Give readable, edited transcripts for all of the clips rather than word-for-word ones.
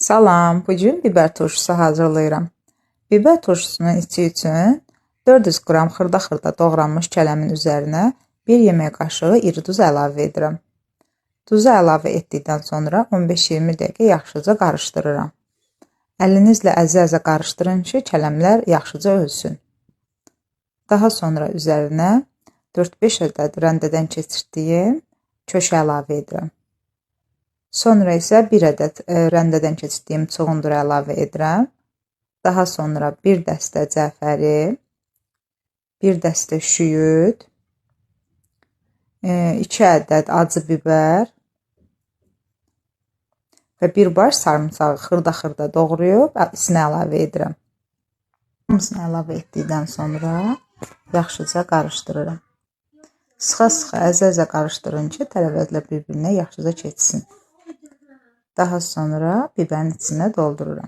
Salam, bu gün biber turşusu hazırlayıram. Biber turşusunun içi üçün 400 qram xırda-xırda doğranmış kələmin üzərinə 1 yemək qaşığı iri duz əlavə edirəm. Duzu əlavə etdikdən sonra 15-20 dəqiqə yaxşıca qarışdırıram. Əlinizlə əzə-əzə qarışdırın ki, kələmlər yaxşıca ölsün. Daha sonra üzərinə 4-5 ədəd rəndədən keçirdiyim köşə əlavə edirəm. Sonra isə 1 ədəd rəndədən keçirdiyim çuğunduru əlavə edirəm. Daha sonra 1 dəstə cəfəri, 1 dəstə şüyüd, 2 ədəd acı biber və 1 baş sarımsağı xırda-xırda doğrayıb içinə əlavə edirəm. Hamısını əlavə etdikdən sonra yaxşıca qarışdırıram. Sıxa-sıxa, əzə-əzə qarışdırın ki, tərəvəzlər bir-birinə yaxşıca keçsin. Daha sonra biberin içinə doldururam.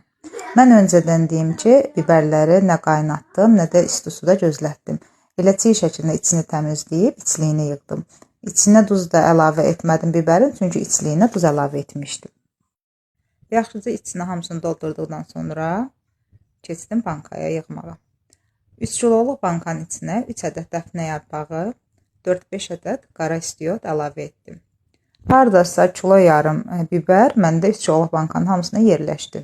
Mən öncədən deyim ki, biberləri nə qaynatdım, nə də isti suda gözlətdim. Elə çiğ şəkildə içini təmizləyib içliyini yığdım. İçinə duz da əlavə etmədim biberin, çünki içliyinə duz əlavə etmişdim. Yaxşıca içinə hamısını doldurduqdan sonra keçdim bankaya yığmağa. 3 kiloluq bankanın içinə 3 ədəd dəfnə yarpağı, 4-5 ədəd qara istiot əlavə etdim. Hardasa kilo yarım biber məndə 3 kiloluq bankanın hamısına yerləşdi.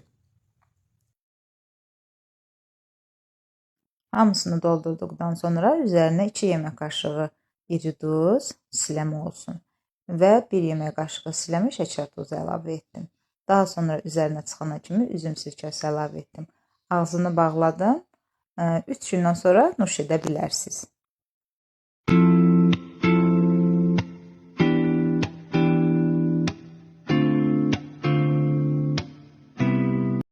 Hamısını doldurduqdan sonra üzərinə 2 yemək qaşığı iri duz, siləmə olsun və 1 yemək qaşığı siləmə şəkər tuzu əlavə etdim. Daha sonra üzərinə çıxana kimi üzüm sirkəsi əlavə etdim. Ağzını bağladım. 3 gündən sonra nuş edə bilərsiniz.